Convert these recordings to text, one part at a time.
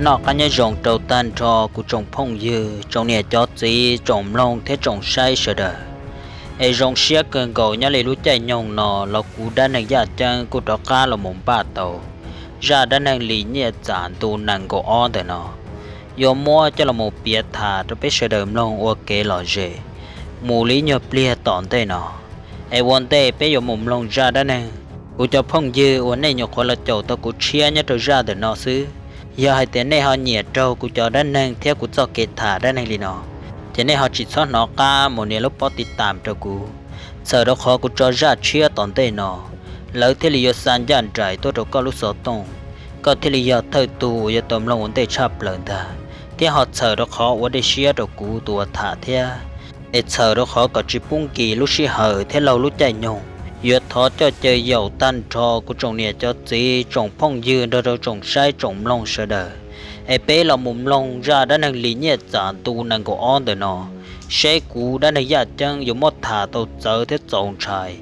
Noj qab nyob zoo rau tag nrho kuv tsoom phooj ywg, tsoom niam cov txiv, tsoom mloog thiab tsoom saib sawv daws. Es zoo siab kawg nkaus nyob li lub caij nyoog no los kuv dab neeg Yaj Ceeb kuj rov qab los mus npaj tau zaj dab neeg Lis Nyiaj Txam ntu nees nkaum ob ntawm no, yuav muab coj los mus piav tham rau peb sawv daws mloog ua kev lom zem mus li ib nyuag pliag tom ntej no. Es ua ntej peb yuav mus mloog zaj dab neeg, kuv cov phooj ywg uas nej nyuam qhuav los caum tau kuv tshiab nyob rau zaj ntawm no xwb, yog hais tias nej ho nyiam raug kuv cov dab neeg thiab kuv txoj kev tham dab neeg li no, ces nej ho tsis txhob hnov qab mus nias lub pob tiv tam rau kuv, txhawm rau qhov kuv tso zaj tshiab tom ntej no, lawv thiaj li yuav xa ncaj nraim tuaj rau koj lub xov tooj, koj thiaj li yog thawj tug uas yuav tau mloog ua ntej tshaj plaws ntag, thiab ho txhawm rau qhov ua dej siab rau kuv tus uas tham thiab. Es txhawm rau qhov kom tsis pub nkim lub sij hawm thiab laug lub caij nyoog, yuav thov coj caw yaum tag nrho kuv tsoom niam cov txiv, tsoom phooj ywg nrog rau tsoom saib tsoom mloog sawv daws, es peb los mus mloog zaj dab neeg Lis Nyiaj Txam ntu nees nkaum ob ntawm no, seb kuv dab neeg Yaj Ceeb yuav muab tham tau txawv thiab txaus ntshai,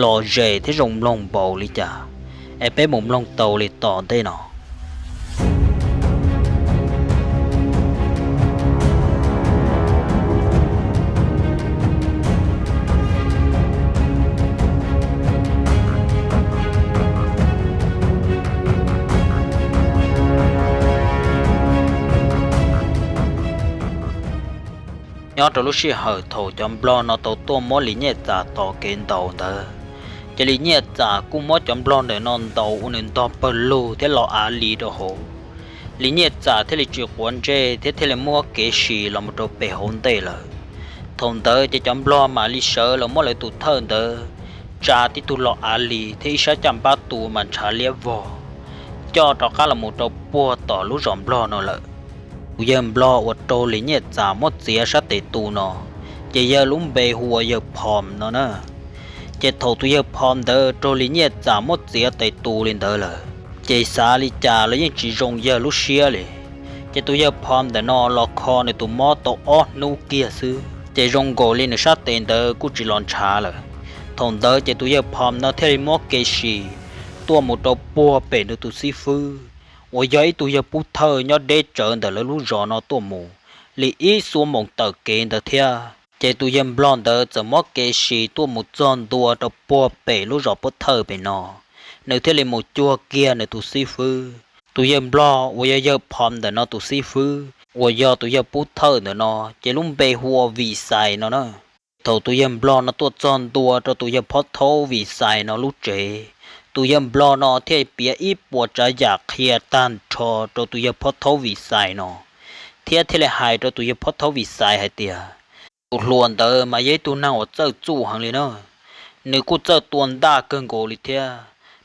lom zem thiab zoo mloog npaum li cas. Es peb mus mloog tau li tom ntej no. Nyob rau lub sij hawm thaum cov nplog no tau tuaj muab Lis Nyiaj Txam tos kev ntaus ntawd, ces Lis Nyiaj Txam kuj muab cov nplog ntawm no ntaus ua nws ntog pawg lug thiab los av li rau hauv. Lis Nyiaj Txam thiaj li tsis quav ntsej thiab thiaj li muab kev sis los mus rau pem hauv ntej lawm. Thaum ntawd ces cov nplog mam li sawv los muab lawv tus thawj ntawd tsa tib tug los av li thiab ib sab caj npab tu mas ntshav liab vog, coj rov qab los mus rau puag tom lub zos nplog no lawm. Tus yawg nplog uas raug Lis Nyiaj Txam muab txiav sab tes tu no, ces yog lub npe hu ua yawg Phom no na. Ces thaum tus yawg Phom ntawd raug Lis Nyiaj Txam muab txiav tes tu li ntawd lawm, ces xav li cas los yeej tsis zoo yawg lub siab li. Ces tus yawg Phom ntawm no los kho nws tus mob tau ob hnub kiag xwb, ces zoo nkaus li nws sab tes ntawd kuj tsis los ntshav lawm. Thaum ntawd ces tus yawg Phom no thiaj li muab kev sis tuaj mus rau puag pem nws tus xib fwb, uas yog ib tug yawg pub thawj nyob deb tsawv ntawm lawv lub zos no tuaj mus li ib xuab moos taw kev ntawd thiab. Ces tus yawg nplog ntawd txawm muab kev sis tuaj mus txog ntua rau puag pem lub zos pub thawj pem no, nws thiaj li mus cuag kiag nws tus xib fwb. Tus yawg nplog uas yog yawg Phom ntawm no tus xib fwb uas yog tus yawg pub thawj ntawm no ces lub npe hu ua Vim Xais no na. Thaum tus yawg nplog no tuaj txog ntua rau tus yawg phob thaub Vim Xais no lub tsev, tus yawg nplog no thiaj piav ib puas tsav yam qhia tag nrho rau tus yawg phob thaub Vim Xais no, thiab thiaj li hais rau tus yawg phob thaub Vim Xais hais tias, tus hluas ntawd mas yog ib tug neeg uas txawj txuj heev li na. Nws kuj txawj tua ntaj kawg nkaus li thiab.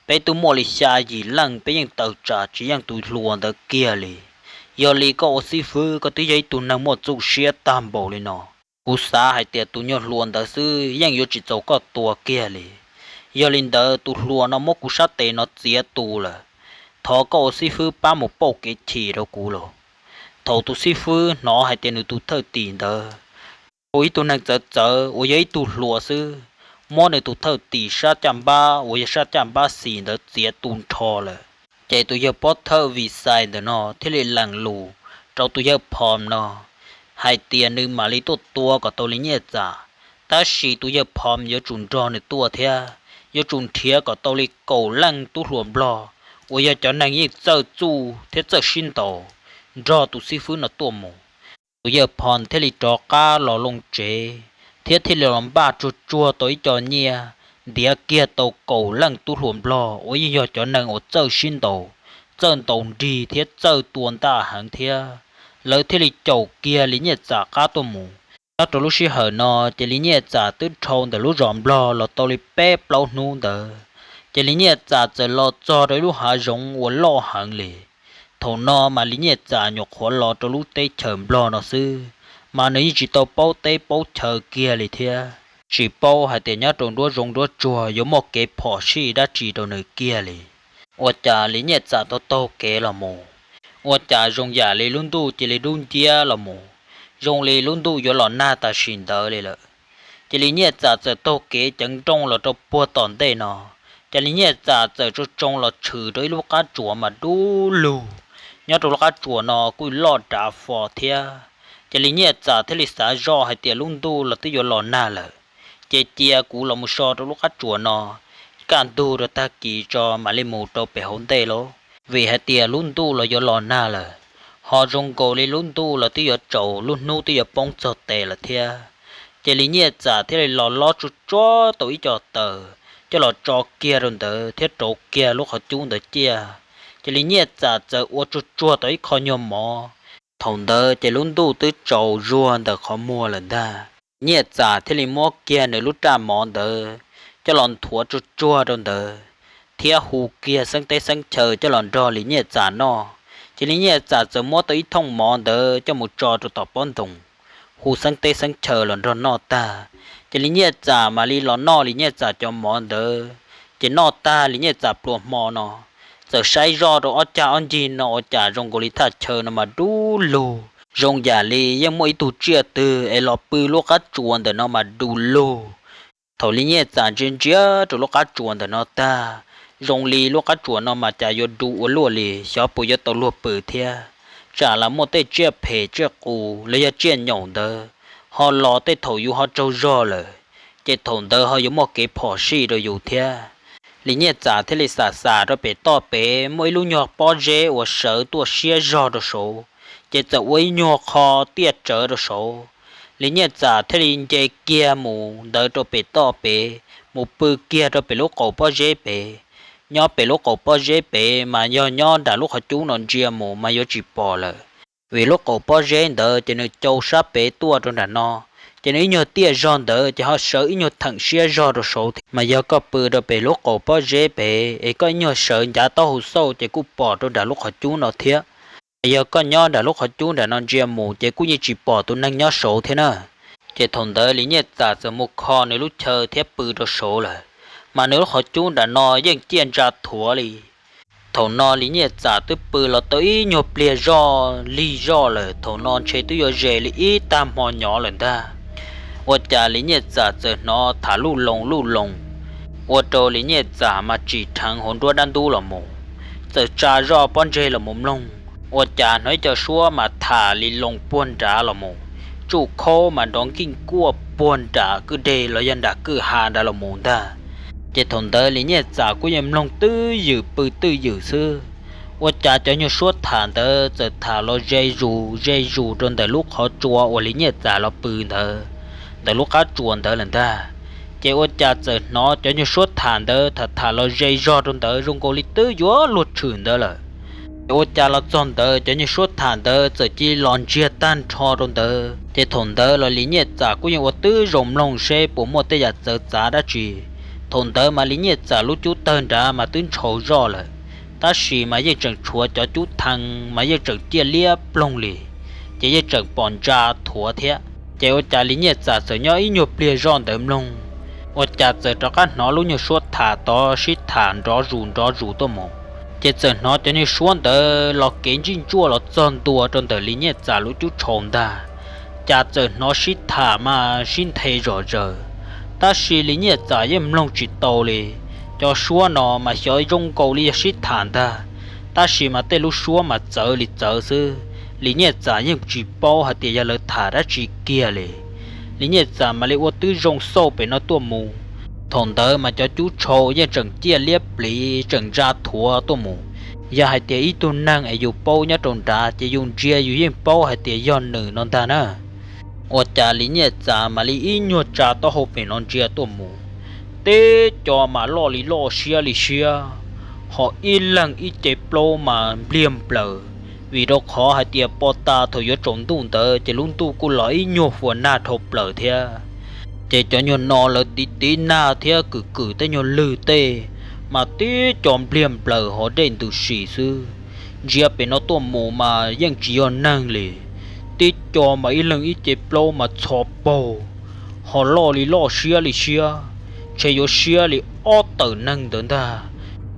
Peb twb muaj li xya yim leej peb yeej tawm tsam tsis yeej tus hluas ntawd kiag li. Yog li koj ua xib fwb koj twb yog ib tug neeg muaj txuj siab tag npaum li no, kuv xav hais tias tus nyuag hluas ntawd xwb yeej yuav tsis txaus koj tua kiag li. Yog li ntawd tus hluas no muab kuv sab tes no txiav tu lawm, thov koj ua xib fwb pab mus pauj kev chim rau kuv los. Thaum tus xib fwb hnov hais tias nws tus thawj tim ntawd ua ib tug neeg txawv txawv uas yog ib tug hluas xwb, muab nws tus thawj tim sab caj npab uas yog sab caj npab xis ntawd txiav tu nrho lawm, ces tus yawg phob thawj Vim Xais ntawm no thiaj li lees lus rau tus yawg Phom no hais tias nws mam li tuaj tua kom tau Lis Nyiaj Txam, tab sis tus yawg Phom yuav tsum nrog nws tuaj thiab, yuav tsum nrhiav kom tau li kaum leej tub hluas nplog uas yog cov neeg yeej txawj txuj thiab txawj sib ntaus nrog tus xib fwb no tuaj mus. Tus yawg Phom thiaj li rov qab los loo tsev, thiab thiaj li los npaj tsuag tsuag tau ib co nyiaj, ntiav kiag tau kaum leej tub hluas nplog uas yeej yog cov neeg uas txawj sib ntaus, txawj ntaus nrig thiab txawj tua ntaj heev thiab. Lawv thiaj li caum kiag Lis Nyiaj Txam qab tuaj mus. Nyob rau lub sij hawm no ces Lis Nyiaj Txam twb dhau ntawm lub zos nplog los tau li peb plaub hnub ntawd, ces Lis Nyiaj Txam txawm los txog rau ib lub hav zoov uas loj heev li. Thaum no mas Lis Nyiaj Txam nyuam qhuav los rau lub teb chaws nplog no xwb, mas nws yeej tsis tau paub teb paub chaw kiag li thiab, tsis paub hais tias nyob rau nruab zoov nruab tsuag yuav muaj kev phom sij dab tsi rau nws kiag li. Ua cas Lis Nyiaj Txam taug taug kev los mus, ua cas zoo yam li lub ntuj cia li dub nciab los mus, zoo li lub ntuj yuav los nag tam sim ntawd li lawm. Ces Lis Nyiaj Txam txawm taug kev ceev nrooj los rau puag tom ntej no, ces Lis Nyiaj Txam txawm tsoo tsoo los tshwm rau ib lub qab tsuas mas dub lug, nyob rau lub qab tsuas no kuj loj dav fo thiab. Ces Lis Nyiaj Txam thiaj li xav zoj hais tias lub ntuj los twb yuav los nag lawm, ces cia kuv los mus so rau lub qab tsuas no, kaj ntug rau tag kis tso mam li mus rau pem hauv ntej lauj. Vim hais tias lub ntuj los yuav los nag lawm, ho zoo nkaus li lub ntuj los twb yuav tsaus, lub hnub twb yuav poob txog tes lawm thiab. Ces Lis Nyiaj Txam thiaj li los lob tsuag tsuag tau ib co taws coj los tso kiag rau ntawd thiab rauv kiag lub qhov cub ntawd ciaj. Ces Lis Nyiaj Txam txawm ua tsuag tsuag tau ib qho nyuag mov. Thaum ntawd ces lub ntuj twb tsaus zuag ntawm qhov muag lawm ntag. Nyiaj Txam thiaj li muab kiag nws lub raj mov ntawd coj los nthuav tsuag tsuag rau ntawd, thiab hu kiag xeeb teb xeeb chaw coj los nrog Lis Nyiaj Txam noj. Ces Lis Nyiaj Txam txawm muab tau ib thooj mov ntawd coj mus tso rau tom pob ntoos, hu xeeb teb xeeb chaw los nrog noj tag. Ces Lis Nyiaj Txam mam li los noj Lis Nyiaj Txam cov mov ntawd. Ces noj tag Lis Nyiaj Txam pluas hmo no, txawm saib zoj rau ob cag ob ncig no ua cas zoo nkaus li thaj chaw no mas dub lug, zoo yam li yeej muaj ib tug tsiaj twg es los pw lub qab tsuas ntawm no mas du lug. Thaum Lis Nyiaj Txam ntsia ntsia rau lub qab tsuas ntawm no tag, zoo li lub qab tsuas no mas cas yuav du ua luaj li, xyov puas yuav tau luag pw thiab. Tsam los muaj tej tsiaj phem tsiaj qus los yog tsiaj nyaum ntawd ho los tej thaum yus ho tsaug zog lawm, ces thaum ntawd ho yuav muaj kev phom sij rau yus thiab. Lis Nyiaj Txam thiaj li xam xam rau pem toj pem muaj ib lub nyuag pob zeb uas sawv tuaj siab zog rau saud, ces txawm ua ib nyuag qho tiaj tsawv rau saud. Lis Nyiaj Txam thiaj li nce kiag mus ntawd rau pem toj pem, mus pw kiag rau pem lub qaum pob zeb pem. Nyob pem lub qaum pob zeb pem mas yog nyob nram lub qhov cub no ntsia mus mas yuav tsis pom lawm, vim lub qaum pob zeb ntawd ces nws cau sab pem tuaj rau nram no, ces nws ib nyuag tiaj zog ntawd ces ho sawv ib nyuag theem siab zog rau saud thiab. Mas yog koj pw rau pem lub qaum pob zeb pem es koj ib nyuag sawv ncav taub hau xauj ces kuj pom rau nram lub qhov cub no thiab. Mas yog koj nyob nram lub qhov cub nram no ntsia mus ces kuj yeej tsis pom tus neeg nyob saud thiab na. Ces thaum ntawd Lis Nyiaj Txam txawm mus kho nws lub chaw thiab pw rau saud lawm, mas nws lub qhov cub nram no yeej ciaj ntsa thuav li. Thaum no Lis Nyiaj Txam twb pw los tau ib nyuag pliag zoj lig zoj lawm, thaum no ntshe twb yuav ze li ib tag hmo nyov lawm ntag. Ua cas Lis Nyiaj Txam txawm hnov tham luj loos luj loos, ua rau Lis Nyiaj Txam mas tsim dheev hauv nruab dab ntub los mus, txawm tsa zoj pob ntseg los mus mloog. Ua cas hnov ib co suab mas tham li loos puag nrad los mus, tsuj khaub mas nrov nkeej kuaj puag nram kwj deg los yog nram kwj ha nrad los mus ntag. Ces thaum ntawd Lis Nyiaj Txam kuj yeej mloog twj ywm pw twj ywm xwb. Ua cas cov nyuag suab tham ntawd txawm tham los ze zus ze zus rau ntawm lub qhov tsua uas Lis Nyiaj Txam los pw ntawd, ntawm lub qab tsuas ntawd lawm ntag. Ces ua cas txawm hnov cov nyuag suab tham ntawd tham tham los ze zog rau ntawd zoo nkaus li twb yuav luag tshwm ntawd lawm. Ces ua cas los txog ntawd cov nyuag suab tham ntawd txawm cia li los ntsiag tag nrho rau ntawd. Ces thaum ntawd los Lis Nyiaj Txam kuj yeej ua twb zoo mloog seb puas muaj tej yam txawv txav dab tsi. Thaum ntawd mas Lis Nyiaj Txam lub cub tawg nrad mas twb ntshaus zoj lawm, tab sis mas yeej tseem tshuav cov cub thee mas yeej tseem ciaj liab ploog li, ces yeej tseem pom ntsa thuav thiab. Ces ua cas Lis Nyiaj Txam txawm nyob ib nyuag pliag zoj ntawd mloog, ua cas txawm rov qab hnov lub nyuag suab tham tod sib tham nrov zus nrov zus tuaj mus. Ces txawm hnov cov nyuag suab ntawd los kev ntsij ntsuaj los txog ntua rau ntawm Lis Nyiaj Txam lub cub tshau ntag. Cas txawm hnov sib tham mas sib nthe zom zaws, tab sis Lis Nyiaj Txam yeej mloog tsis tau li. Cov suab no mas xyov zoo nkaus li yog sib tham ntag, tab sis mas tej lub suab mas txawv li txawv xwb. Lis Nyiaj Txam yeej tsis paub hais tias yog lawv tham dab tsi kiag li. Lis Nyiaj Txam mam li ua twb zoo xauj pem no tuaj mus. Thaum ntawd mas cov cub tshau yeej tseem ciaj liab pliv tseem ntsa thuav tuaj mus. Yog hais tias ib tug neeg es yus paub nyob rau nrad ces yus ntsia yus yeej paub hais tias yog nws no ntag na. Ua cas Lis Nyiaj Txam mam li ib nyuag tsa taub hau pem no ntsia tuaj mus, teb co mas loj li loj siab li siab, ho ib leeg ib ce plaub mas npliag nplaws, vim rau qhov hais tias pom tas thaum yuav tsaus ntuj ntawd ces lub ntuj kuj los ib nyuag huas nag dhau plaws thiab. Ces cov nyuag no lawv tiv tiv nag thiab kwm kwm tej nyuag lwg tej, mas teb co npliag nplaws ho dej ntws sim xwb. Ntsia pem no tuaj mus mas yeej tsis yog neeg li, teb co mas ib leeg ib ce plaub mas txho paug, ho loj li loj siab li siab, ntshe yuav siab li ob tawm neeg ntawd ntag.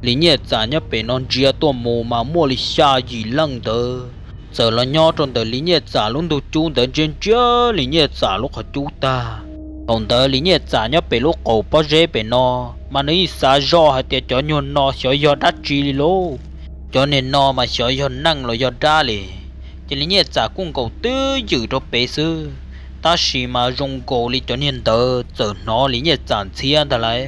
Lis Nyiaj Txam nyob pem no ntsia tuaj mus mas muaj li xya yim leej ntawd txawm los nyob rau ntawm Lis Nyiaj Txam lub ntug cub ntawd ntsia ntsia Lis Nyiaj Txam lub qhov cub tag. Thaum ntawd Lis Nyiaj Txam nyob pem lub qaum pob zeb pem no, mas nws yeej xav zoj hais tias cov nyuag no xyov yog dab tsi li lauj. Cov niag no mas xyov yog neeg los yog dab li. Ces Lis Nyiaj Txam kuj nkaum twj ywm rau pem xwb, tab sis mas zoo nkaus li cov niag ntawd txawm hnov Lis Nyiaj Txam ntxhiab ntag lauj.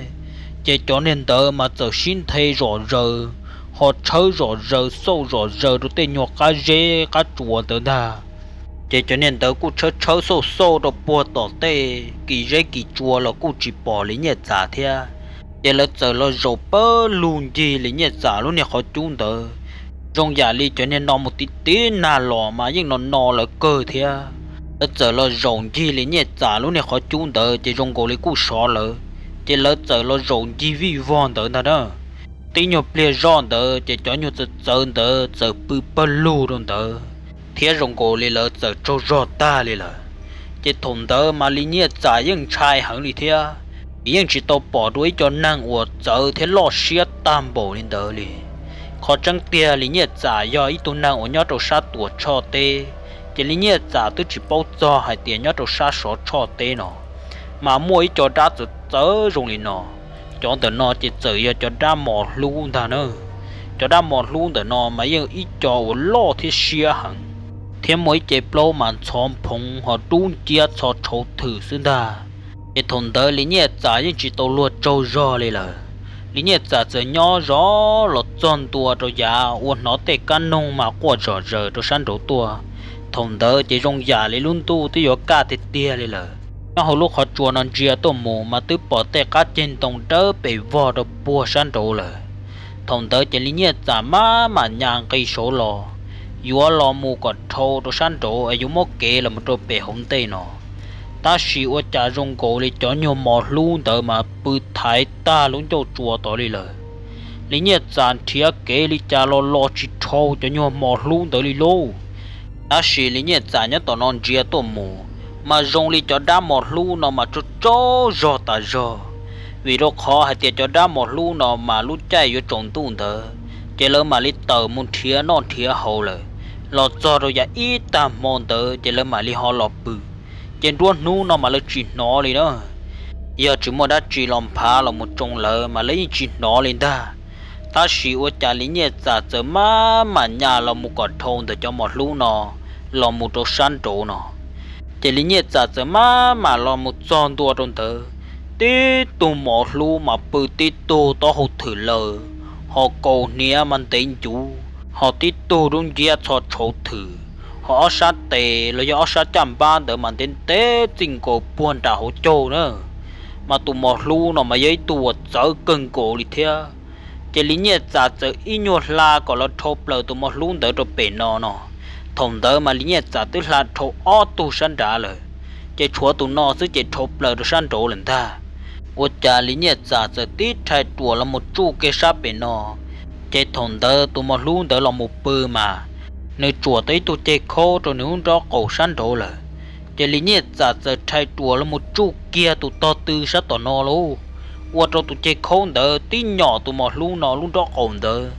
Ces cov niag ntawd mas txawm sib nthe zom zaws, ho tshawb zom zaws xauj zom zaws rau tej nyuag qab zeb qab tsuas ntawd ntag. Ces cov niag ntawd kuj tshawb tshawb xauj xauj rau puag tom tej kis zeb kis tsua los kuj tsis pom Lis Nyiaj Txam thiab. Ces lawv txawm los zaum pawg lug ncig Lis Nyiaj Txam lub niag qhov cub ntawd. Zoo yam li cov niag no mus tiv tiv nag los mas yeej no no lawv kawg thiab. Lawv txawm los zaum ncig Lis Nyiaj Txam lub niag qhov cub ntawd ces zoo nkaus li kuj sov lawv, ces lawv txawm los zaum ncig vij vog ntawd ntag na. Tib nyuag pliag zoj ntawd ces cov nyuag txawv txawv ntawd txawm pw pawg lug rau ntawd thiab zoo nkaus li lawv txawm tsaug zog tag li lawm. Ces thaum ntawd mas Lis Nyiaj Txam yeej ntshai heev li thiab, vim yeej tsis tau pom dua ib co neeg uas txawv thiab loj siab tag npaum li ntawd li. Qhov tseeb tiag Lis Nyiaj Txam yog ib tug neeg uas nyob rau sab Tuam Tshoj teb, ces Lis Nyiaj Txam twb tsis paub txog hais tias nyob rau sab Sov Tshoj teb no mas muaj ib co dab txawv txawv zoo li no. Cov ntawm no ces txawm yog cov dab mos hlub ntag na. Cov dab mos hlub ntawm no mas yeej ib co uas loj thiab siab heev, thiab muaj ib ce plaub mas ntxhov phoov ho dub nciab txho tshauv thwm xwb ntag. Ces thaum ntawd Lis Nyiaj Txam yeej tsis tau luag tsaug zog li lawm. Lis Nyiaj Txam txawm nyob zov los txog ntua rau yav uas hnov tej kab noog mas quaj zom zaws rau sab nraud tuaj. Thaum ntawd ces zoo yam li lub ntuj twb yuav kaj tiag tiag li lawm. Nyob hauv lub qhov tsua no ntsia tuaj mus mas twb pom tej qab ceg ntoo dawb pes vog rau puag sab nraud lawm. Thaum ntawd ces Lis Nyiaj Txam maj mam nyas nqis saud los, yuav los mus kom dhau rau sab nraud es yuav muab kev los mus rau pem hauv ntej no. Tab sis ua cas zoo nkaus li cov nyuag mos hlub ntawd mas pw thaiv tag lub ncauj tsua tod li lawm. Lis Nyiaj Txam nrhiav kev li cas los los tsis dhau cov nyuag mos hlub ntawd li lauj. Tab sis Lis Nyiaj Txam nyob tom no ntsia tuaj mus, mas zoo li cov dab mos hlub no mas tsaug tsaug zog tas zog. Vim rau qhov hais tias cov dab mos hlub no mas lub caij yuav tsaus ntuj ntawd ces lawv mam li tawm mus nrhiav noj nrhiav haus lawm. Los txog rau yav ib tag hmo ntawd ces lawv mam li ho los pw. Ces nruab hnub no mas lawv tsis hnov li na. Yog tsis muaj dab tsi los nphav los mus tsoo lawv mas lawv yeej tsis hnov li ntag. Tab sis ua cas Lis Nyiaj Txam txawm maj mam nyas los mus kom dhau ntawm cov mos hlub no los mus rau sab nraud no. Ces Lis Nyiaj Txam txawm maj mam los mus txog ntua rau ntawd, tib tug mos hlub mas pw tib tug taub hau thwm lawm, ho kaus hniav mas ntev ncuv, ho tib tug dub nciab txho tshauv thwm, ho ob sab tes los yog ob sab caj npab ntawd mas ntev ntev txij nkaus puag nram hauv caug na. Mas tus mos hlub no mas yog ib tug uas txawv kawg nkaus li thiab. Ces Lis Nyiaj Txam txawm ib nyuag hla kom los dhau plaws tus mos hlub ntawd rau pem no no. Thaum ntawd mas Lis Nyiaj Txam twb hla dhau ob tug sab nrad lawm, ces tshuav tus no xwb ces dhau plaws rau sab nraud lawm ntag. Ua cas Lis Nyiaj Txam txawm tib rhais ruam los mus tsuj kiag sab pem no, ces thaum ntawd tus mos hlub ntawd los mus pw mas nws tsuam tau ib tug ceg khaub rau nws lub nrob qaum sab nraud lawm. Ces Lis Nyiaj Txam txawm rhais ruam los mus tsuj kiag tus tog tw sab tom no lauj, ua rau tus ceg khaub ntawd tib nyom tus mos hlub no lub nrob qaum ntawd,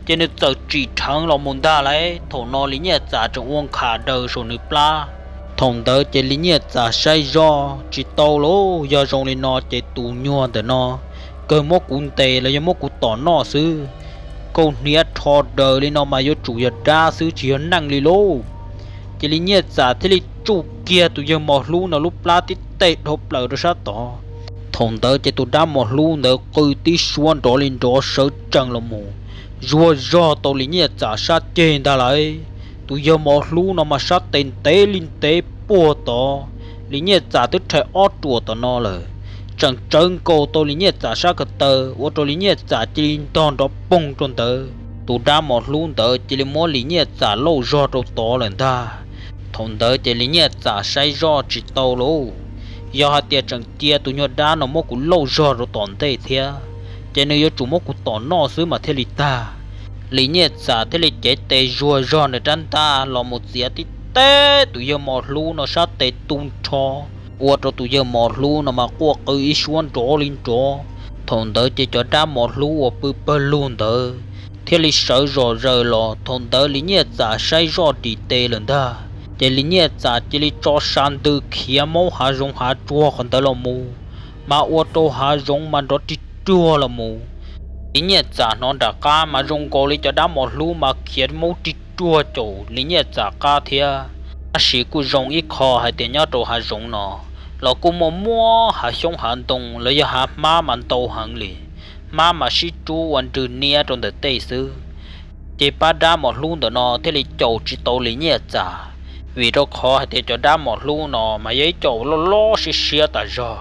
ces nws txawm tsim dheev los mus ntag lauj. Thaum no Lis Nyiaj Txam tseem ua nkham daws saum nws plab. Thaum ntawd ces Lis Nyiaj Txam saib zoj tsis tau lauj, yog zoo li no ces tus nyuag ntawm no kawg muab kuv ntes los yog muab kuv tom noj xwb. Kaus hniav rho daws li no mas yuav tsum yog dab xwb tsis yog neeg li lauj. Ces Lis Nyiaj Txam thiaj li tsuj kiag tus yawg mos hlub no lub plab tib teg dhau plaws rau sab tod. Thaum ntawd ces tus dab mos hlub ntawd qw tib suab nrov li nrov sawv tsees los mus, zuag zog tau Lis Nyiaj Txam sab ceg ntag lauj. Tus yawg mos hlub no mas sab tes ntev li ntev puag tod, Lis Nyiaj Txam twb rhais ob ruam tom no lawm, tseem tsawv nkaus tau Lis Nyiaj Txam sab ko taw ua rau Lis Nyiaj Txam cia li ntog nrov poog rau ntawd. Tus dab mos hlub ntawd cia li muab Lis Nyiaj Txam lauj zog rau tod lawm ntag. Thaum ntawd ces Lis Nyiaj Txam saib zoj tsis tau lauj, yog hais tias tseem cia tus nyuag dab no muab kuv lauj zog rau tom ntej thiab, ces nws yuav tsum muab kuv tom noj xwb mas thiaj li tag. Lis Nyiaj Txam thiaj li cev tes zuag zog nws rab ntaj los mus txiav tib teg tus yawg mos hlub no sab tes tu nrho, ua rau tus yawg mos hlub no mas quaj qw ib suab nrov li nrov. Thaum ntawd ces cov dab mos hlub uas pw pawg lug ntawd thiaj li sawv zom zaws los. Thaum ntawd Lis Nyiaj Txam saib zoj dim tes lawm ntag, ces Lis Nyiaj Txam cia li tso sa ntws khiav maub hav zoov hav tsuag qhov ntawd los mus, mas ua rau hav zoov mas nrov rig ruag los mus. Li Nyiaj Txam hnov nram qab mas zoo nkaus li cov dab mos hlub mas khiav maub rig ruag caum Li Nyiaj Txam qab thiab. Tab sis kuj zoo ib qho hais tias nyob rau hav zoov no los kuj muaj muab hav xyoob hav ntoo los yog hav hmab mas ntau heev li, hmab mas sib rub ua nrwg niab rau ntawm tej xwb. Ces pab dab mos hlub ntawm no thiaj li caum tsis tau Li Nyiaj Txam, vim rau qhov hais tias cov dab mos hlub no mas yog ib co loj loj siab siab tas zog.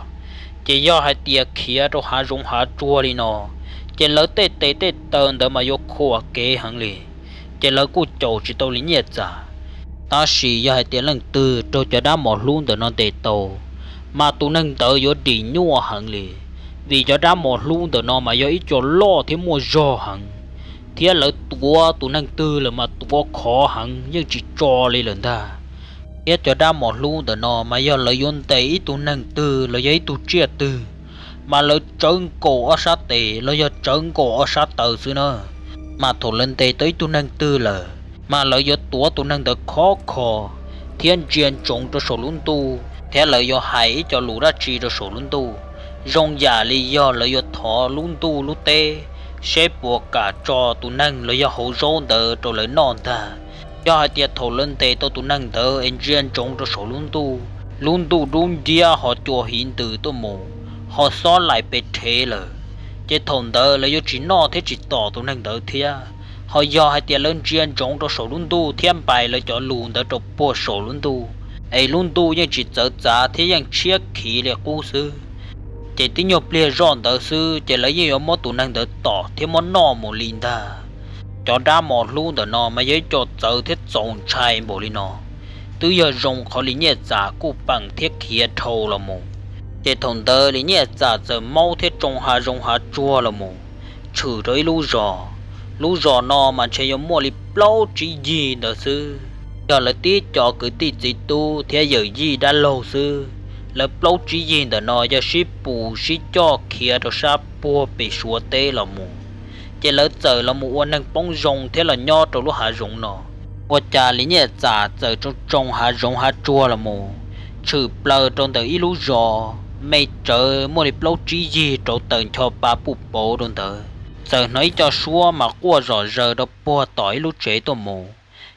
Ces yog hais tias khiav rau hav zoov hav tsuag li no, ces lawv tej tes tej taw ntawd mas yuav khuam kev heev li, ces lawv kuj caum tsis tau Li Nyiaj Txam. Tab sis yog hais tias leej twg raug cov dab mos hlub ntawm no ntes tau, mas tus neeg ntawd yuav dim nyuaj heev li, vim cov dab mos hlub ntawm no mas yog ib co loj thiab muaj zog heev, thiab lawv tuav tus neeg twg lawm mas tuav khov heev yeej tsis tso li lawm ntag. Thiab cov dab mos hlub ntawm no mas yog lawv yuav ntes ib tug neeg twg los yog ib tug tsiaj twg, mas lawv tsawv nkaus ob sab tes los yog tsawv nkaus ob sab taw xwb na. Mas thaum lawv ntes tau ib tug neeg twg lawm, mas lawv yuav tuav tus neeg ntawd khov kho thiab ntsia ntsoov rau saum lub ntuj, thiab lawv yuav hais ib co lus dab tsi rau saum lub ntuj, zoo yam li yog lawv yuav thov lub ntuj lub teb seb puas kam tso tus neeg los yog hauv zaub ntawd rau lawv noj ntag. Yog hais tias thaum lawv ntes tau tus neeg ntawd es ntsia ntsoov rau saum lub ntuj, lub ntuj dub nciab ho cua hiv ntws tuaj mus, ho xob laim pes rhev lawm, ces thaum ntawd lawv yuav tsis noj thiab tsis tom tus neeg ntawd thiab. Ho yog hais tias lawv ntsia ntsoov rau saum lub ntuj thiab npais lawv cov lus ntawd rau puag saum lub ntuj, es lub ntuj yeej tsis txawv txav thiab yeej tshiab khiv li qub xwb, ces tib nyuag pliag zoj ntawd xwb ces lawv yeej yuav muab tus neeg ntawd tom thiab muab noj mus li ntag. Cov dab mos hlub ntawm no mas yog ib co txawv thiab txaus ntshai npaum li no, twb yog zoo qhov Li Nyiaj Txam kuj peem thiab khiav dhau los mus. Ces thaum ntawd Li Nyiaj Txam txawm maub thiab tsoo hav zoov hav tsuag los mus, tshwm rau ib lub zos. Lub zos no mas ntshe yuav muaj li plaub tsib yig ntawd xwb, yog lawv tib co kwv tij txiv tub thiab yawm yij dab laug xwb. Lawv plaub tsib yig ntawm no yog sib pus sib coj khiav rau sab puag pem Suav teb los mus, ces lawv txawm los mus ua neeg poob zoo thiab los nyob rau lub hav zoov no. Ua cas Li Nyiaj Txam txawm tsoo tsoo hav zoov hav tsuag los mus, tshwm plaws rau ntawm ib lub zos me tsawv muaj li plaub tsib yig rau taws ncho pa puj pauv rau ntawd, txawm hnov ib co suab mas quaj zom zaws rau puag tom ib lub tsev tuaj mus.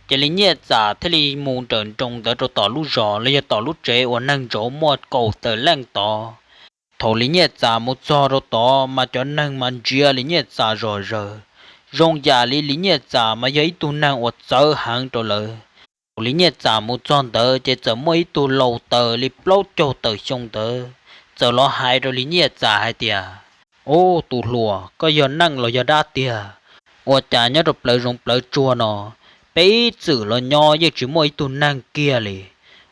Ces Li Nyiaj Txam thiaj li mus nrawm nroos ntawd rau tom lub zos los yog tom lub tsev uas neeg ntsauv muaj kaum tawm leej tod. Thaum Li Nyiaj Txam mus txog rau tod mas cov neeg mas ntsia Li Nyiaj Txam zom zaws, zoo yam li Li Nyiaj Txam mas yog ib tug neeg uas txawv heev rau lawv. Thaum Li Nyiaj Txam mus txog ntawd ces txawm muaj ib tug laus taws li plaub caug tawm xyoo ntawd txawm los hais rau Li Nyiaj Txam hais tias, Ub, tus hluas, koj yog neeg los yog dab tiag? Ua cas nyob rau plawv zoov plawv tsuag no, peb ib txwm los nyob yeej tsis muaj ib tug neeg kiag li,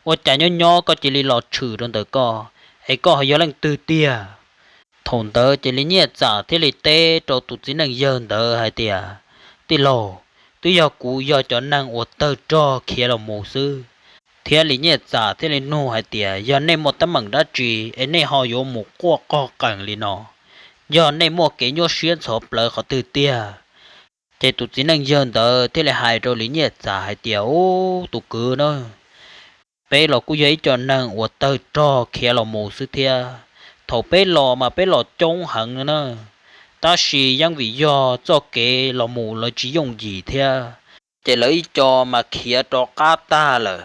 ua cas nyob nyob koj cia li los tshwm rau ntawm koj, es koj ho yog leej twg tiag? Thaum ntawd ces Li Nyiaj Txam thiaj li teb rau tus txiv neej yawg ntawd hais tias, Tij laug, twb yog kuv yog cov neeg uas tawg rog khiav los mus xwb. Thiab Li Nyiaj Txam thiaj li nug hais tias, Yog nej muaj teeb meem dab tsi es nej ho yuav mus quaj qog qees li no? Yog nej muaj kev nyuaj siab ntxhov plawv qhov twg tiag? Ces tus txiv neej yawg ntawd thiaj li hais rau Li Nyiaj Txam hais tias, Ub, tus kwv na, peb los kuj yog ib co neeg uas tawg rog khiav los mus xwb thiab. Thaum peb los mas peb los coob heev na, tab sis yeej vim yog txoj kev los mus lawv tsis yooj yim thiab, ces lawv ib co mas khiav rov qab tag lawm.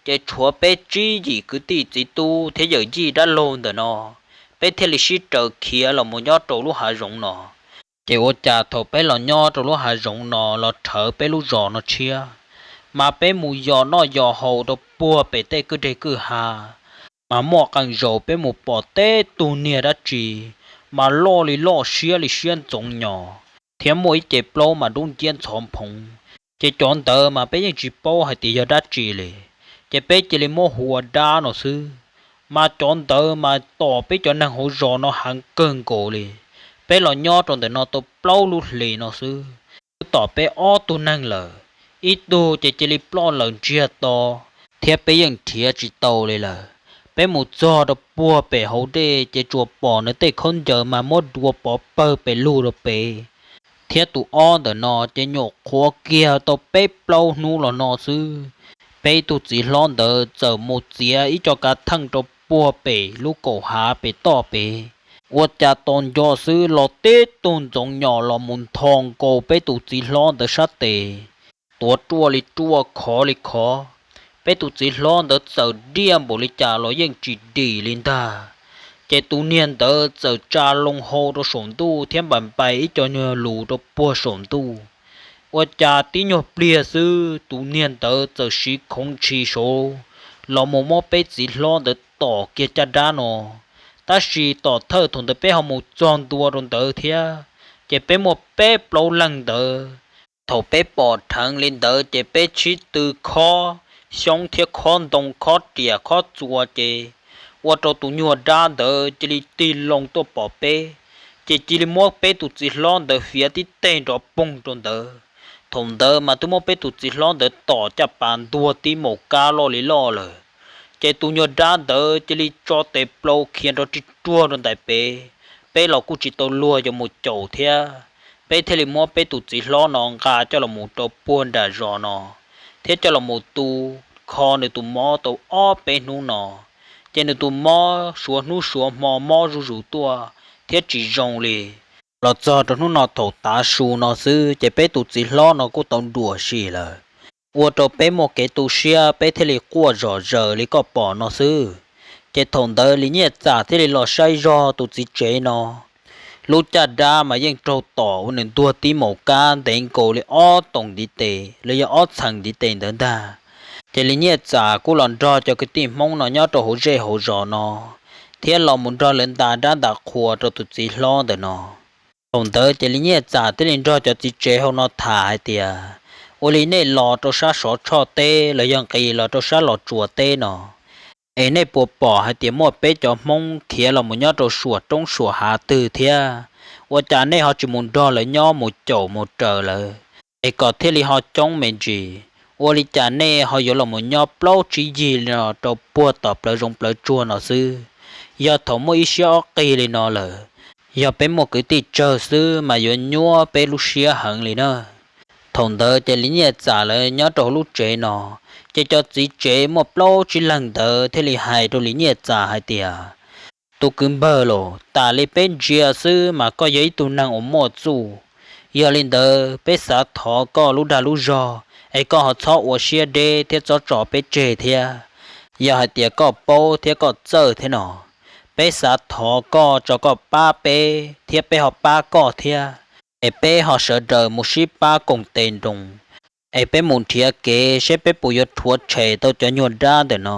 Ces tshuav peb tsib yim kwv tij txiv tub thiab yawm yij dab laug ntawm no, peb thiaj li sib raws khiav los mus nyob rau lub hav zoov no. Ces ua cas thaum peb los nyob rau lub hav zoov no los rhawv peb lub zos no tshiab, mas peb mus yos noj yos haus rau puag pem tej kwj deg kwj ha, mas muaj qee zaus peb mus pom teb tug niag dab tsi mas loj li loj siab li siab ntxoov nyos, thiab muaj ib ce plaub mas dub nciab ntxhov nphoov. Ces cov ntawd mas peb yeej tsis paub hais tias yog dab tsi li, ces peb cia li muab hu ua dab no xwb. Mas cov ntawd mas tom peb cov neeg hauv zos no heev kawg nkaus li. Peb los nyob rau ntawm no tau plaub lub hlis no xwb, twb tom peb ob tug neeg lawm, ib tug ces cia li ploj lawm ntsiag to, thiab peb yeej nrhiav tsis tau li lawm. Peb mus txog rau puag pem hauv dej ces tsuas pom nws tej khaub ncaws mas muab dua pov pawg pes lug rau pem, thiab tus ob ntawm no ces nyuam qhuav kiag tau peb plaub hnub los no xwb. Peb ib tug txiv hlob ntawd txawm mus txiav ib co kav theej rau puag pem lub kaum hav pem toj pem, Ua cas tos nco xwb los tib tug ntxoov nyos los mus ntho nkaus peb tus txiv hlob ntawd sab tes, tuav ruaj li ruaj khov li khov. Peb tus txiv hlob ntawd txawm diaj npaum li cas los yeej tsis dim li ntag. Ces tus niag ntawd txawm tsa loo hau rau saum ntuj thiab npais npais ib co nyuag lus rau puag saum ntuj. Ua cas tib nyuag pliag xwb tus niag ntawd txawm siv khoov ntshis saud los mus muab peb txiv hlob ntawd tom kiag caj dab no. Tab sis tom thawj thaum ntawd peb ho mus txog ntua rau ntawd thiab, ces peb muaj peb plaub leeg ntawd. Thaum peb pom dheev li ntawd ces peb sib tw khob xyoob thiab khob ntoo khob riam khob txuas ces ua rau tus nyuag dab ntawd cia li tig loo tuaj pom peb, ces cia li muab peb tus txiv hlob ntawd fiav tib teg nrov poog rau ntawd. Thaum ntawd mas twb muab peb tus txiv hlob ntawd tom caj pas ntuag tib maum kab loj li loj lawm. Ces tus nyuag dab ntawd cia li tso tes plaus khiav nrov rig ruag rau ntais pem, peb los kuj tsis tau luag yuav mus caum thiab. Peb thiaj li muab peb tus txiv hlob no nqa coj los mus rau puag nram zos no, thiab coj los mus tu kho nws tus mob tau ob peb hnub no. Ces nws tus mob suav hnub suav hmo mob zuj zus tuaj thiab tsis zoo li. Los txog rau hnub no thaum tav su no xwb ces peb tus txiv hlob no kuj tau dua si lawm. Ua rau peb muaj kev tu siab peb thiaj li quaj zom zaws li koj pom no xwb. Ces thaum ntawd Lis Nyiaj Txam thiaj li los saib zog tus txiv tsev no. Lub caj dab mas yeej raug tom ua nws ntuag tib maum kab ntev nkaus li ob toom ntiv tes los yog ob txheem ntiv tes ntawd ntag. Ces Lis Nyiaj Txam kuj los nrog cov kwv tij Hmoob no nyob rau hauv zej hauv zos no, thiab los mus nrog lawv nta dab nta qhua rau tus txiv hlob ntawm no. Thaum ntawd ces Lis Nyiaj Txam thiaj li nrog cov txiv tsev hauv no tham hais tias, ua li nej los rau sab Sov Tshoj teb los yog nqis los rau sab Los Tsuas teb no, es nej puas pom hais tias muaj peb cov Hmoob khiav los mus nyob rau suam roob suam hav twg thiab? Ua cas nej ho tsis mus nrog lawv nyob mus caum mus raws lawv, es kom thiaj li ho coob me ntsis? Ua li cas nej ho yuav los mus nyob plaub tsib yig li no rau puag tom plawv zoov plawv tsuag no xwb? Yog thaum muaj ib siab ob qig li no lawm, yog peb muaj kwv tij tsawg xwb mas yuav nyuab peb lub siab heev li na. Thaum ntawd ces Lis Nyiaj Txam lawv nyob rau hauv lub tsev no, ces cov txiv tsev muaj plaub tsib leeg ntawd thiaj li hais rau Lis Nyiaj Txam hais tias, tus kwv npawg los tas li peb ntsia xwb mas koj yog ib tug neeg uas muaj txuj. Yog li ntawd peb xav thov koj lub dag lub zog es koj ho txhob ua siab deb thiab txhob tso peb tseg thiab. Yog hais tias koj paub thiab koj txawj thiab no, peb xav thov koj tso koj pab peb thiab peb ho pab koj thiab, es peb ho sawv daws mus sib pab koom tes nroos, es peb mus nrhiav kev seb peb puas yuav rhuav tshem tau cov nyuag dab ntawm no.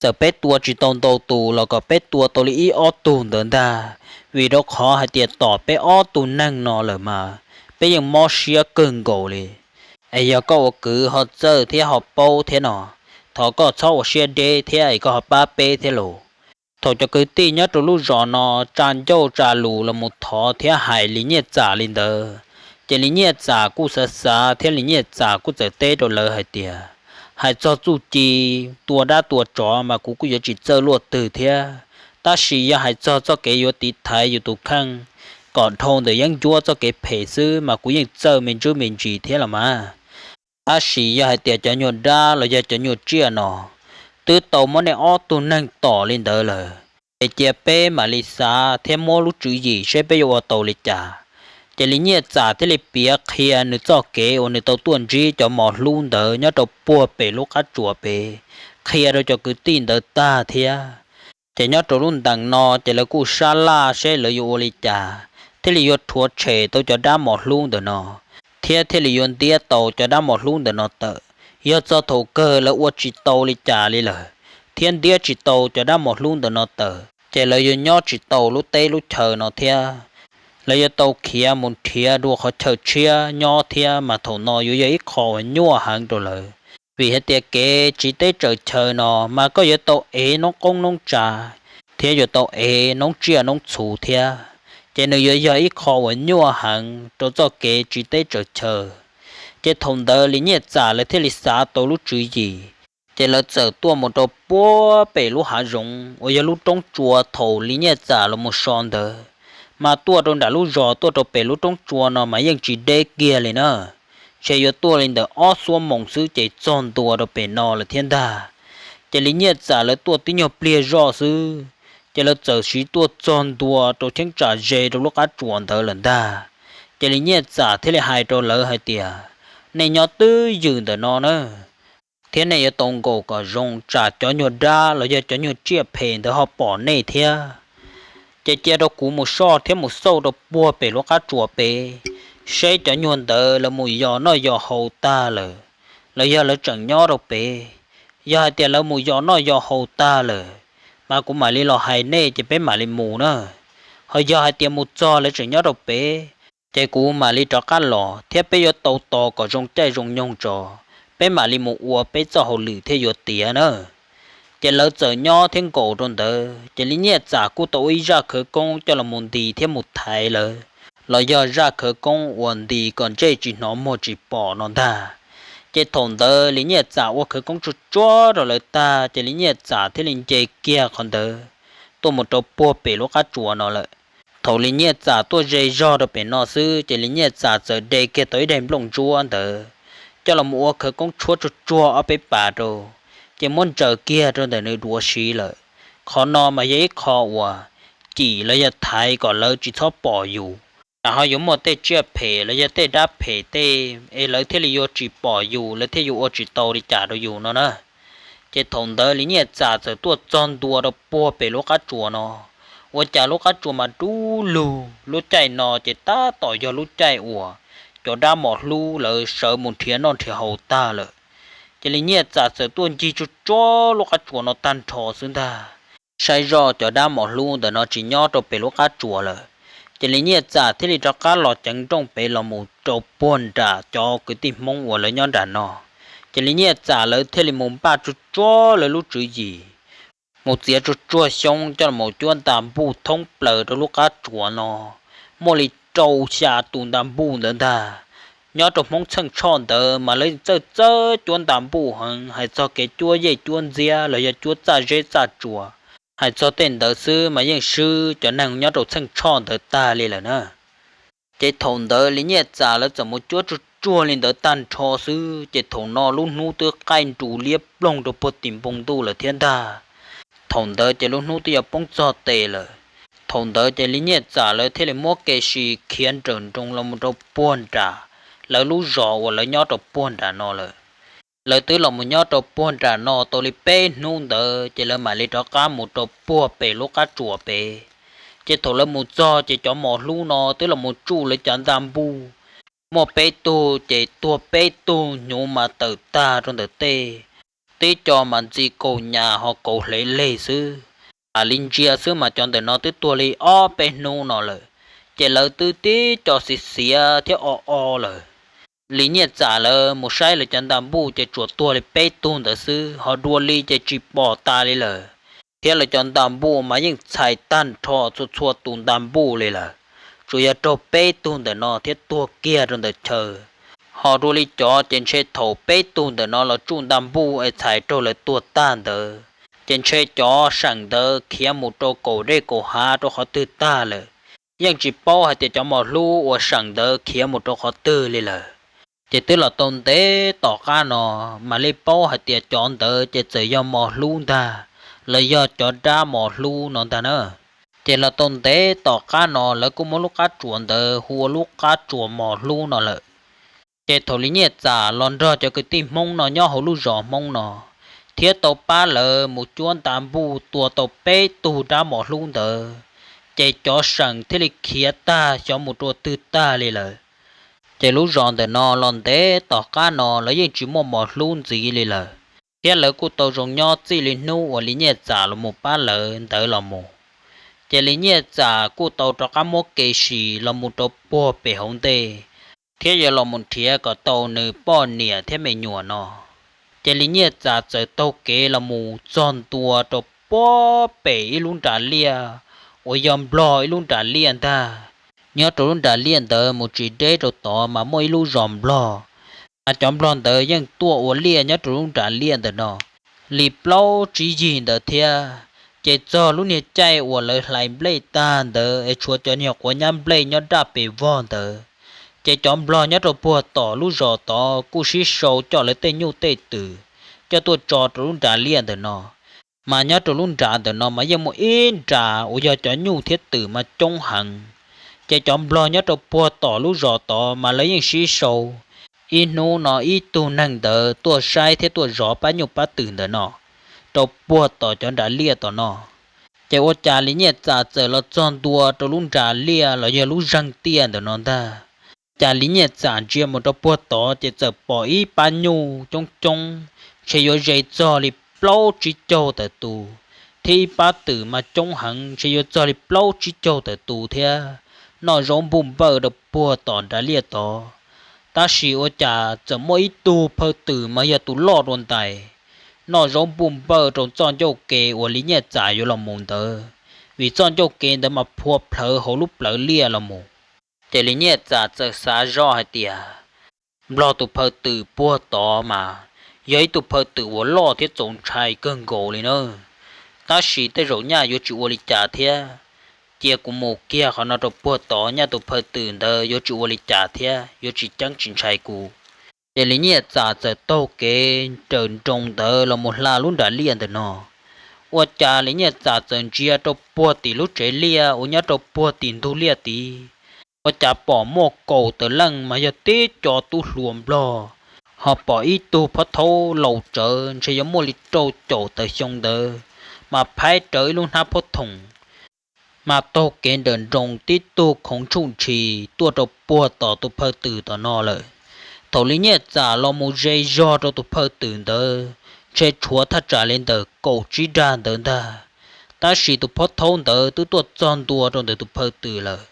Txawm peb tua tsis tau ntau tus los kom peb tua tau li ib ob tug ntawd ntag, vim rau qhov hais tias tom peb ob tug neeg no lawm mas peb yeej mob siab kawg nkaus li. Es yog koj ua kwv ho txawj thiab ho paub thiab no, thov koj txhob ua siab deb thiab es koj ho pab peb thiab los. Thaum cov kwv tij nyob rau lub zos no tsa ncauj tsa lus los mus thov thiab hais Lis Nyiaj Txam li ntawd, ces Lis Nyiaj Txam kuj xav xav thiab Lis Nyiaj Txam kuj txawm teb rau lawv hais tias, hais txog txuj ci tua dab tua tsov mas kuv kuj yuav tsis txawj luaj twg thiab, tab sis yog hais txog txoj kev yuav tiv thaiv yus tus kheej kom dhau ntawm yeeb ncuab txoj kev phem xwb mas kuv yeej txawj me ntsuj me ntsis thiab los mas. Tab sis yog hais tias cov nyuag dab los yog cov nyuag tsiaj no twb tau muab nej ob tug neeg tom li ntawd lawm, es cia peb mam li xav thiab muab lub tswv yim seb peb yuav ua tau li cas. Ces Lis Nyiaj Txam thiaj li piav qhia nws txoj kev uas nws tau tuaj ntsib cov mos hlub ntawd nyob rau puag pem lub qab tsuas pem, qhia rau cov kwv tij ntawd tag thiab. Ces nyob rau lub ntees no ces lawv kuj sab laj seb lawv yuav ua li cas thiaj li yuav rhuav tshem tau cov dab mos hlub ntawm no, thiab thiaj li yuav ntiab tau cov dab mos hlub ntawm no tawm. Yog txog thaum kawg lawv ua tsis tau li cas li lawm, thiab ntiab tsis tau cov dab mos hlub ntawm no tawm, ces lawv yuav nyob tsis tau lub teb lub chaw no thiab. Lawv yuav tau khiav mus nrhiav dua qhov chaw tshiab nyob thiab mas thaum no yuav yog ib qho uas nyuaj heev rau lawv. Vim hais tias kev tsiv teb tsaws chaw no mas koj yuav tau ev noob qoob noob tsa, thiab yuav tau ev noob tsiaj noob txhu thiab, ces nws yuav yog ib qho uas nyuaj heev rau txoj kev tsiv teb tsaws chaw. Ces thaum ntawd Lis Nyiaj Txam lawv thiaj li xav tau lub tswv yim, ces lawv txawm tuaj mus rau puag pem lub hav zoov uas yog lub roob tsua thaum Lis Nyiaj Txam los mus so ntawd, mas tuaj rau nram lub zos tuaj rau pem lub roob tsua no mas yeej tsis deb kiag li na. Ntshe yuav tuaj li ntawm ob xuab moos xwb ces txog ntua rau pem no lawm thiab ntag. Ces Lis Nyiaj Txam lawv tuaj tib nyuag pliag zoj xwb, Ces lawv txawm siv tuaj txog ntua rau cheeb tsam ze rau lub qab tsuas ntawd lawm ntag. Ces Lis Nyiaj Txam thiaj li hais rau lawv hais tias, nej nyob twj ywm ntawm no na, thiab nej yuav tau nkaum kom zoo tsam cov nyuag dab los yog cov nyuag tsiaj phem ntawd ho pom nej thiab. Ces cia rau kuv mus soj thiab mus xauj rau puag pem lub qab tsuas pem, seb cov nyuag ntawd lawv mus yos noj yos haus tag lawm los yog lawv tseem nyob rau pem. Yog hais tias lawv mus yos noj yos haus tag lawm, mas kuv mam li los hais nej ces peb mam li mus na. Ho yog hais tias mus txog lawv tseem nyob rau pem, ces kuv mam li rov qab los thiab peb yuav tau tos kom zoo caij zoo nyoog tso, peb mam li mus ua peb txoj hauj lwm thiaj yuav tiav na. Ces lawv txawm nyob thiab nkaum rau ntawd, ces Lis Nyiaj Txam kuj tau ua ib zaj khawv koob coj los mus ntis thiab mus thaiv lawv, los yog zaj khawv koob uas ntis kom ntsej tsis hnov muag tsis pom no ntag. Ces thaum ntawd Lis Nyiaj Txam ua khawv koob tsuag tsuag rau lawv tag, ces Lis Nyiaj Txam thiaj li nce kiag qhov ntawd tuaj mus rau puag pem lub qab tsuas no lawm. Thaum Lis Nyiaj Txam tuaj ze zog rau pem no xwb, ces Lis Nyiaj Txam txawm de kiag tau ib daim nplooj ntsuab ntawd coj los mus ua khawv koob tshuab tsuag tsuag ob peb pas rau, ces muab ntsaws kiag rau ntawm nws duav siv lawm. Qhov no mas yog ib qho uas cim los yog thaiv kom lawv tsis txhob pom yus, tsam ho yuav muaj tej tsiaj phem los yog tej dab phem tej es lawv thiaj li yuav tsis pom yus, lawv thiaj yuav ua tsis tau li cas rau yus no na. Ces thaum ntawd Lis Nyiaj Txam txawm tuaj txog ntua rau puag pem lub qab tsuas no, ua cas lub qab tsuas mas dub lug. Lub caij no ces tab tom yog lub caij uas cov dab mos hlub lawv sawv mus nrhiav noj nrhiav haus tag lawm. Ces Lis Nyiaj Txam txawm tuaj ncig tsuag tsuag lub qab tsuas no tag nrho xwb ntag, saib zoj cov dab mos hlub ntawm no tsis nyob rau pem lub qab tsuas lawm. Ces Lis Nyiaj Txam thiaj li rov qab los ceev nrooj pem los mus rau puag nram cov kwv tij Hmoob uas lawv nyob nram no. Ces Lis Nyiaj Txam lawv thiaj li mus npaj tsuag tsuag lawv lub tswv yim, mus txiav tsuag tsuag xyoob coj los cuab nta npuj thoob plaws rau lub qab tsuas no. Muaj li rau xya tus nta npuj ntawd ntag. Nyob rau Hmoob Txheej Tshoj ntawd mas lawv txawj txawj cuab nta npuj heev, hais txog kev cuab yej cuab ntxiab los yog cuab txaj zeb txaj tsuas, hais txog tej ntawd xwb mas yeej swb cov neeg nyob rau Txheej Tshoj ntawd tag li lawm na. Ces thaum ntawd Lis Nyiaj Txam lawv txawm mus cuab tsuag tsuag li ntawd tag nrho xwb, ces thaum no lub hnub twb qaij nrus liab ploog rau puag tim npoo ntuj lawm thiab ntag. Thaum ntawd ces lub hnub twb yuav poob txog tes lawm. Thaum ntawd ces Lis Nyiaj Txam lawv thiaj li muab kev sib khiav nrawm nroos los mus rau puag nram lawv lub zos uas lawv nyob rau puag nram no lawm. Lawv twb los mus nyob rau puag nram no tau li peb hnub ntawd ces lawv mam li rov qab mus rau puag pem lub qab tsuas pem. Ces thaum lawv mus txog ces cov mos hlub no twb los mus tsuj lawv cov nta npuj. Muaj peb tug ces tuag peb tug, hnyuv mas tawm tag rau ntawm tej, tib co mas ntxi kaus nyas ho kaus hlev leg xwb. Lam li ntsia xwb mas cov ntawm no twb tuag li ob peb hnub no lawm, ces lawv twb tib co xiv xiav thiab o o lawm. Lis Nyiaj Txam lawv mus saib lawv cov nta npuj ces tsuas tuag li peb tug ntawd xwb, ho dua li ces tsis pom tas li lawm. Thiab lawv cov nta npuj mas yeej txhais tag nrho txhua txhua tus nta npuj li lawm, tsuas yog raug peb tug ntawm no thiab tuag kiag rau ntawm chaw. Ho dua li cov ces ntshe thaum peb tug ntawm no los tsuj nta npuj es txhais raug lawv tuag tag ntawd, ces ntshe cov seem ntawd khiav mus rau kaum dej kaum hav rau qhov twg tag lawm. Yeej tsis paub hais tias cov mos hlub uas seem ntawd khiav mus rau qhov twg li lawm. Ces twb los tau ntev tom qab no mam li paub hais tias cov ntawd ces txawm yog mos hlub ntag, los yog cov dab mos hlub no ntag na. Ces los tau ntev tom qab no lawv kuj muab lub qab tsuas ntawd hu ua lub qab tsuas mos hlub no lawm. Ces thaum Lis Nyiaj Txam los nrog cov kwv tij Hmoob no nyob hauv lub zos Hmoob no, thiab tau pab lawv mus cuab nta npuj tua tau peb tug dab mos hlub ntawd, ces cov seem thiaj li khiav tag xyov mus rau twg tag li lawm. Ces lub zos ntawm no los ntev tom qab no lawv yeej tsis muaj mos hlub ntxiv li lawm, thiab lawv kuj tau zoo nyob txij li hnub uas Lis Nyiaj Txam los mus pab lawv ntawd los mus. Ces Lis Nyiaj Txam kuj tau rov qab muab kev sim los mus rau puag pem hauv ntej, thiab yuav los mus nrhiav kom tau nws poj niam thiab me nyuam no. Ces Lis Nyiaj Txam txawm taug kev los mus txog ntua rau puag pem ib lub nras liaj uas yog Nplog ib lub nras liaj ntag. Nyob rau lub nras liaj ntawd mus tsis deb rau tod mas muaj ib lub zos Nplog, mas cov Nplog ntawd yeej tuaj ua liaj nyob rau lub nras liaj ntawm no li plaub tsib yig ntawd thiab. Ces txog lub niag caij uas lawv hlais nplej tag ntawd es tshuav cov niag quav nyab nplej nyob daj pes vog ntawd, ces cov Nplog nyob rau puag tom lub zos tod kuj sib sau coj lawv tej nyuj tej twm coj tuaj tso rau lub nras liaj ntawm no. Mas nyob rau lub nram ntawm no mas yeej muaj ib nram uas yog cov nyuj thiab twm mas coob heev. Ces cov nplog nyob rau puag tom lub zos tod mas lawv yeej sib sau. Ib hnub no ib tug neeg ntawd tuaj saib thiab tuaj zov pab nyuj pab twm ntawm no rau puag tom cov nram liaj tom no. Ces ua cas Lis Nyiaj Txam txawm los txog ntua rau lub nram liaj los yog lub zeeg tiaj ntawm no ntag. Cas Lis Nyiaj Txam ntsia mus rau puag tod ces txawm pom ib pab nyuj coob coob, ntshe yuav ze txog li plaub tsib caug tawm tus, thiab ib pab twm mas coob heev, ntshe yuav txog li plaub tsib caug tawm tus thiab, noj zaub npuj npawj rau puag tom nram liaj tod. Tab sis ua cas txawm muaj ib tug phaw twm mas yog tus loj dua ntais, noj zaub npuj npawj rau txoj ncauj kev uas Lis Nyiaj Txam yuav los mus ntawd, vim txoj ncauj kev ntawd mas phua plhawv hauv lub plawv liaj los mus. Ces Lis Nyiaj Txam txawm xav zoj hais tias, nplog tus phaw twm puag tod mas yog ib tug phaw twm uas loj thiab txaus ntshai kawg nkaus li na. Tab sis tej zaum nyaj yuav tsis ua li cas thiab. Cia kuv mus kiag qhov no rau puag tod, nyaj tus phaw twm ntawd yuav tsis ua li cas thiab, yuav tsis ceeb tsis ntshai kuv. Ces Lis Nyiaj Txam txawm taug kev raws nroos ntawd los mus hla lub nram liaj ntawm no. Ua cas Lis Nyiaj Txam txawm ntsia rau puag tim lub tsev liaj uas nyob rau puag tim ntug liaj tid, ua cas pom muaj kaum tawm leej mas yog tib co tub hluas nplog, ho pom ib tug phob thaub laus tsawv ntshe yuav muaj li rau caum tawm xyoo ntawd, mas phaib rawv ib lub hnab phob thoom, mas taug kev nrawm nroos tib tug khoov tshuj ntshis tuaj rau puag tom tus phaw twm tom no lawm. Thaum Lis Nyiaj Txam los mus ze zog rau tus phaw twm ntawd, ntshe tshuav thaj tsam li ntawm kaum tsib dag ntawd ntag. Tab sis tus phob thaub ntawd twb tuaj txog ntua rau ntawm tus phaw twm lawm.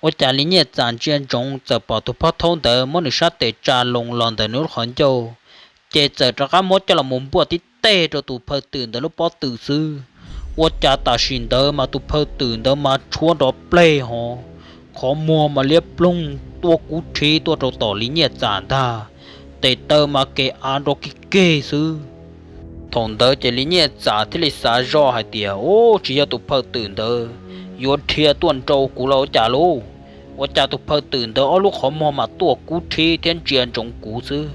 Ua cas Lis Nyiaj Txam ntsia ntsoov txawm pom tus phob thaub ntawd muab nws sab tes tsa loo los ntawm nws lub qhov ncauj, ces txawm rov qab muab coj los mus npuaj tib teg rau tus phaw twm ntawd lub pob tw xwb. Ua cas tam sim ntawd mas tus phaw twm ntawd mas tshuab nrov pleg hov, qhov muag mas liab ploog tuaj kub rhib tuaj rau tom Lis Nyiaj Txam ntag, tes taw mas kev av nrov kig keg xwb. Thaum ntawd ces Lis Nyiaj Txam thiaj li xav zoj hais tias, Ub, tsis yog tus phaw twm ntawd yuav dhia tuaj nrau kuv los ua cas lauj? Ua cas tus phaw twm ntawd ob lub qhov muag mas tuaj kub rhib thiab ntsia ntsoov kuv xwb?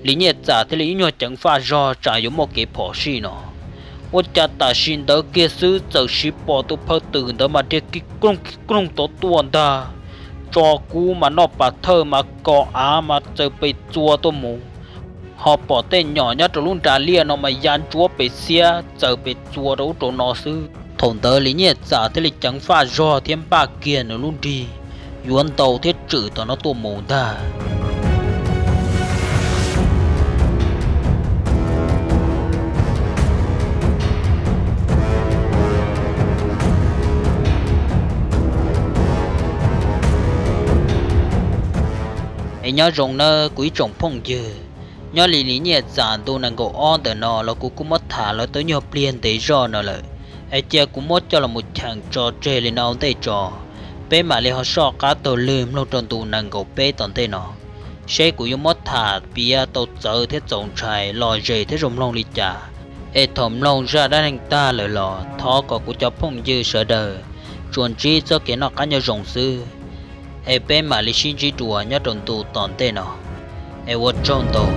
Lis Nyiaj Txam thiaj li ib nyuag ceev faj zog tsam yuav muaj kev phom sij no. Ua cas tam sim ntawd kiag xwb txawm sis pom tus phaw twm ntawd mas dhia kig kloog kig kloog tod tuaj ntag. Tso kub mas noj pas thawj mas kos av mas txawm pes txua tuaj mus. Ho pom tej nyom nyob rau lub nra liaj no mas ya ntsuab pes xiab txawm pes txua rau ub rau no xwb. Thaum ntawd Lis Nyiaj Txam thiaj li ceev faj zog thiab npaj kiag nws lub nrig yuav ntaus thiab tswm tom no tuaj mus ntag. Es nyob zoo nawb kuv ib tsoom phooj ywg, nyob li Lis Nyiaj Txam ntu nees nkaum ob ntawm no los kuv kuj muab tham los tau nyuag pliag ntev zog no lawm, es cia kuv muab coj los mus cheem tso tseg li no ua ntej tso. Peb mam li ho soj qab taug lw mloog rau ntu nees nkaum peb tom ntej no, seb kuv yuav muab tham piav tau txawv thiab txaus ntshai lom zem thiab zoo mloog li cas. Es thaum mloog zaj dab neeg tag lawm los thov kom kuv cov phooj ywg sawv daws tsuas ntsib txoj kev noj qab nyob zoo xwb. Es peb mam li sib ntsib dua nyob rau ntu tom ntej no. Es ua tsaug ntau.